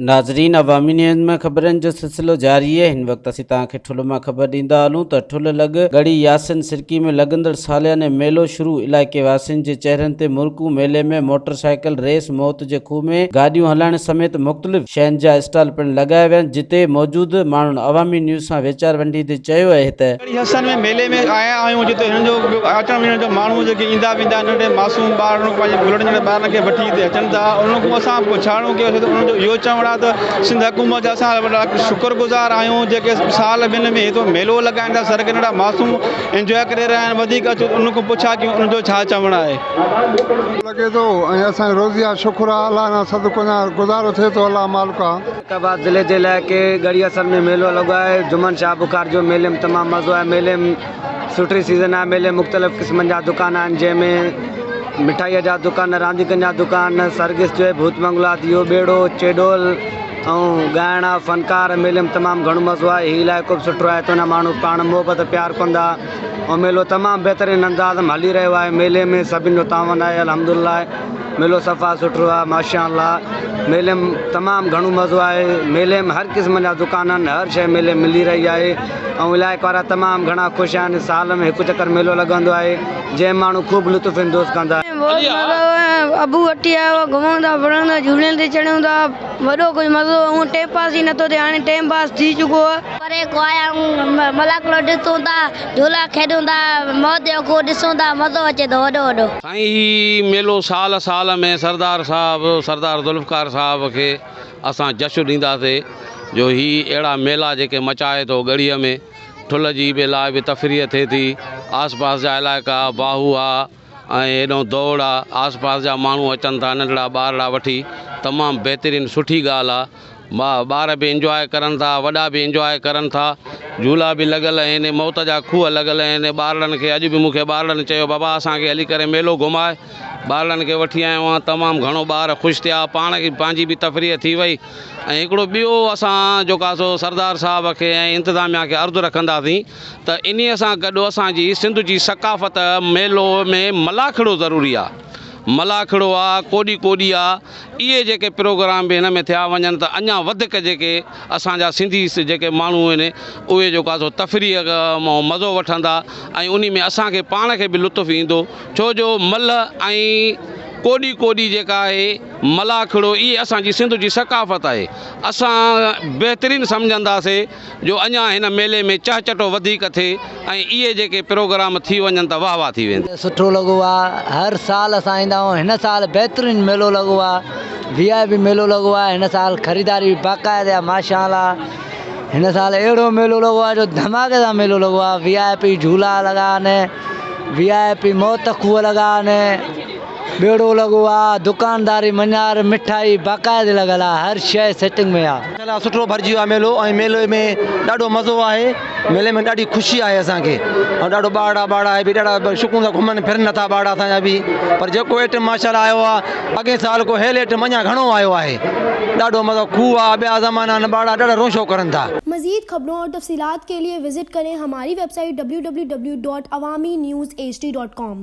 ناظرين عوامي نيوز ۾ خبرن جو سلسلو جاري آهي هن وقت اسين توهان کي ٺل مان خبر ڏيندا هلون ته ٺل لڳ ڳڙهي ياسين سرڪي ۾ لڳندڙ سالياني ميلو شروع علائقي واسين جي چهرن تي مرڪون ميلي ۾ موٽر سائيڪل ريس موت جي کوهه ۾ گاڏيون هلائڻ سميت مختلف شين جا اسٽال پڻ لڳايا ويا آهن جتي موجود ماڻهن عوامي نيوز سان ويچار ونڊيندي چيو آهي ته. ڳڙهي حسن ۾ ميلي ۾ آيا آهيون جتي هنن جو اچڻ وڃڻ جو ماڻهو جيڪي ايندا ويندا ننڍڙي معصوم ٻار پنهنجي گلڙن جهڙن ٻارن کي وٺي هتي اچن ٿا انهن کان اسان پڇاڻو ڪيوسين ته انهن جو اهو چوڻ آهي ته سنڌ حڪومت جا اسان وڏا شڪر گذار آهيون جيڪي سال ٻن ۾ هتو ميلو لڳائين ٿا سرڪ ننڍڙا معصوم انجواء ڪري رهيا آهن وڌيڪ اچو ته انهن کان پڇا ڪيون انهن جو ڇا چوڻ آهي. لڳي ٿو ۽ اسان جي روزي آ شڪر آ الله نا صدقو نا گذارو ٿئي ٿو الله مالڪ آ. حيدرآباد ضلعي جي علائقي ڳڙهي حسن ۾ ميلو لڳو آهي جمن شاهه بخار جو ميلي ۾ تمام مزو آهي ميلي ۾ سٺي سيزن آهي ميلي ۾ مختلف قسمن جا دڪان آهن جنهن ۾ مٺائي جا دڪان رانديڪن جا دڪان سرگس جو ڀوت بنگلا ٿي ويو ٻيڙو چيڏول ۽ ڳائڻا فنڪار ميلي ۾ تمام گهڻو مزو آهي هي علائقو به سٺو آهي هتان جا ماڻهو پاڻ محبت پيار ڪندا ۽ ميلو تمام بهترين انداز ۾ هلي رهيو آهي ميلي ۾ سڀني جو تعاون آهي الحمد لله ميلو صفا سٺو آ ماشاء الله ميلي م تمام گهڻو مزو آهي ميلي م هر قسم جا دڪان آهن هر شي ميلي م ملي رهي آهي ۽ علائقي وارا تمام گهڻا خوش آهن سال ۾ هڪ چڪر ميلو لڳندو آهي جنهن م ماڻهو خوب لطف اندوز ڪندا آهن. بهت مزو آيو ابو وٺي آيو آ گهمون ٿا ڦرون ٿا جهولن تي چڙهون ٿا وڏو ڪجهه مزو هونء ٽيم پاس ئي نٿو ٿئي هاڻي ٽيم پاس ٿي چڪو آ. پري ڪو آيا آهيون ملاکڙو ڏسون ٿا جهولا کيڏون ٿا موت جو کوهه ڏسون ٿا مزو اچي ٿو وڏو وڏو. سائين هي ميلو سال سال ۾ سردار صاحب سردار ذوالفقار صاحب کي اسان جش ڏينداسي جو هي اهڙا ميلا جيڪي مچائي ٿو ڳڙهي ۾ ٺل جي به لاء به تفريح ٿئي ٿي آس پاس جا علائقا باهو آ ۽ هيڏو دوڙ آ آس پاس جا ماڻهو اچن ٿا ننڍڙا ٻارڙا وٺي تمام بهترين سٺي ڳالهه آ ٻار به انجواء ڪرن ٿا وڏا به انجواء ڪرن ٿا جهولا به لڳل آهن موت جا کوهه لڳل آهن ٻارڙن کي اڄ به مون کي ٻارڙن چيو بابا اسان کي هلي ڪري ميلو گهماء ٻارڙن کي وٺي آيو آهيان تمام گهڻو ٻار خوش ٿيا پاڻ کي پنهنجي به تفريح ٿي وئي ۽ هڪڙو ٻيو اسان جيڪو آهي سو سردار صاحب کي ۽ انتظاميا کي عرض رکنداسين ته انهي سان گڏ اسان جي سنڌ جي ثقافت ميلو ۾ ملاکڙو ضروري آهي ملاکڙو آ ڪوڏي ڪوڏي آ اهي جيڪي پروگرام به هن ۾ ٿيا وڃن ته اڃا وڌيڪ جيڪي اسان جا سنڌي جيڪي ماڻهو آهن اهي جيڪو آهي سو تفريح مان مزو وٺندا ۽ انهي ۾ اسان کي پاڻ کي به لطف ايندو ڇو جو ملهه ۽ ڪوڏي ڪوڏي جيڪا آهي ملاکڙو اهي اسان جي سنڌ جي ثقافت آهي اسان بهترين سمجهنداسي جو اڃا هن ميلي ۾ چهچٽو وڌيڪ ٿئي ۽ اهي جيڪي پروگرام ٿي وڃن ته واهه واهه ٿي ويندي. سٺو لڳو آ هر سال اسان ايندا آهيون هن سال بهترين ميلو لڳو آ وي آء پي ميلو لڳو آ هن سال خريداري به باقاعده آ ماشاء الله هن سال اهڙو ميلو لڳو آ جو ڌماڪي سان ميلو لڳو آ وي آء پي جهولا لڳا آهن وي آء پي موت کوهه لڳا آهن ٻيڙو لڳو آ دڪانداري مڃار مٺائي باقاعدي لڳل آ هر شيء سيٽنگ ۾ آ. ماشاءالله سٺو ڀرجي ويو آهي ميلو ۽ ميلي ۾ ڏاڍو مزو آهي ميلي ۾ ڏاڍي خوشي آهي اسان کي ۽ ڏاڍو ٻارڙا ٻارڙا به ڏاڍا سڪون سان گهمن ڦرن نٿا ٻارڙا اسان جا به پر جيڪو ايٽم ماشاءالله آيو آهي اڳئين سال کان هيل ايٽم اڃا گهڻو آيو آهي ڏاڍو مزو کوهه آهي ٻيا زمانا آهن ٻارڙا ڏاڍا رونشو ڪرن ٿا. مزيد خبرون اور تفصيلات کے لئے وزٽ ڪرين ھماري web site www.awamiNewsHD.com.